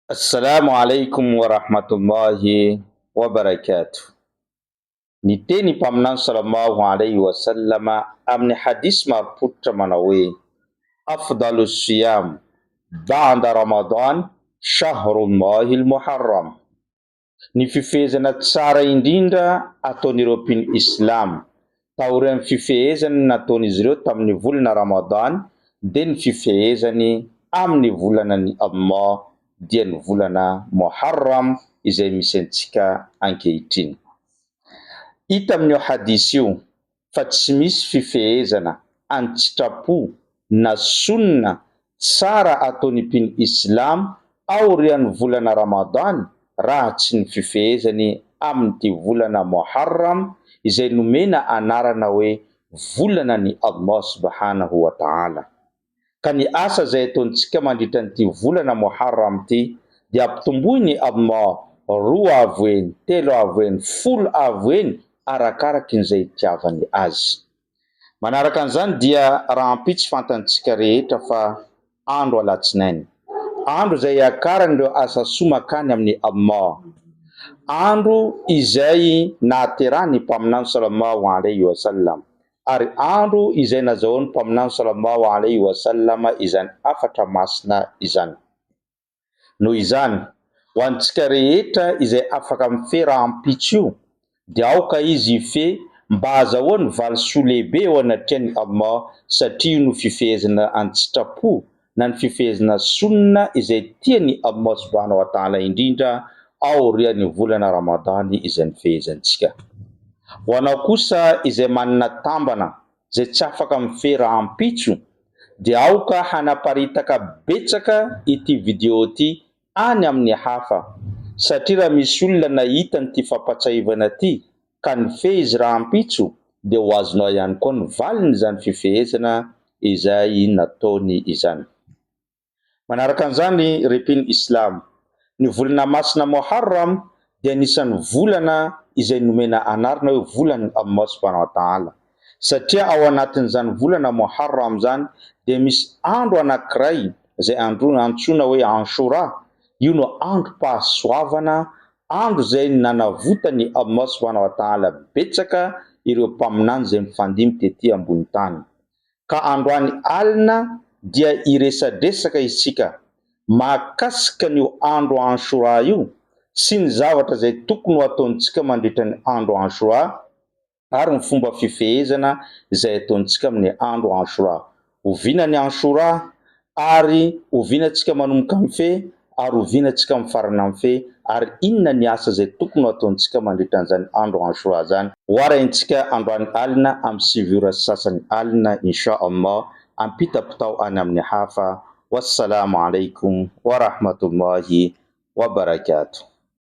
Assalamu alaikum wa rahmatullahi wa barakatuh. Niteny i Mpaminany sallallahu alaihi wa sallama amin'ny hadith marim-pototra manao hoe, Afdalu siyam ba'da Ramadan shahrullahil muharram. Ny fifehezana tsara indrindra ataon'ireo mpino Islamo, taorian'ny fifehezana nataon'izy ireo tamin'ny volana Ramadany dia ny fifehezany amin'ny volanan'i Allah dia ny volana Moharram izay misy antsika ankehitriny. Hita amin'io hadith io fa tsy misy fifehezana an-tsitrapo na Sunnah tsara ataon'ny mpino Islam aorian'ny volana Ramadany raha tsy ny fifehezany amin'ity volana Moharram izay nomena anarana hoe volana ny Allah subhanahu wa ta'ala. Ka ny asa izay ataontsika mandritra an'ity volana Moharram ity dia ampitomboin'i Allah roa avo heny, telo avo heny, folo avo heny arakarakin'izay itiavany azy. Manaraka an'izany dia rahampitso fantantsika rehetra fa andro alatsinainy. Andro izay iakaran'ireo asa soa mankany amin'i Allah. Andro izay nahaterahan'ny Mpaminany Sallallahu alaihi wa sallam. Ary andro izay nazahoan'ny Mpaminany Sallallahu alaihi wa sallam izany hafatra masina izany. Noho izany, ho antsika rehetra izay afaka mifehy rahampitso io, dia aoka izy hifehy mba hahazahoany valisoa lehibe eo anatrehan'i Allah satria io no fifehezana an-tsitrapo na ny fifehezana Sunnah izay tian'i Allah subhanahu wa ta'ala indrindra aorian'ny volana Ramadany izay nifehezantsika. Ho anao kosa izay manana tambana izay tsy afaka mifehy rahampitso dia aoka hanaparitaka betsaka ity video ity any amin'ny hafa satria raha misy olona nahita an'ity fampatsahivana ity ka nifehy izy rahampitso dia ho azonao ihany koa ny valin'izany fifehezana izay nataony izany. Manaraka an'izany ry mpino Islamo, ny volana masina Moharram dia anisan'ny volana izay nomena anarana hoe volan'i Allah subhanahu wa ta'ala, satria ao anatin'izany volana Moharram izany dia misy andro anankiray izay antsoina hoe Anshura, io no androm-pahasoavana, andro izay nanavotan'i Allah subhanahu wa ta'ala betsaka ireo mpaminany izay mifandimby tety ambony tany. Ka androany alina dia hiresadresaka isika mahakasika an'io andro Anshura io sy ny zavatra izay tokony ho ataontsika mandritra ny andro Anshura ary ny fomba fifehezana izay ataontsika amin'ny andro Anshura. Oviana ny Anshura ary oviana tsika manomboka mifehy ary oviana tsika mifarana mifehy ary inona ny asa izay tokony ho ataontsika mandritra an'izany andro Anshura izany. Ho arahintsika androany alina amin'ny sivy ora sy sasany alina Insha Allah ampitapitao any amin'ny hafa Wassalamo alaikum warahmatullahi wabarakatuh.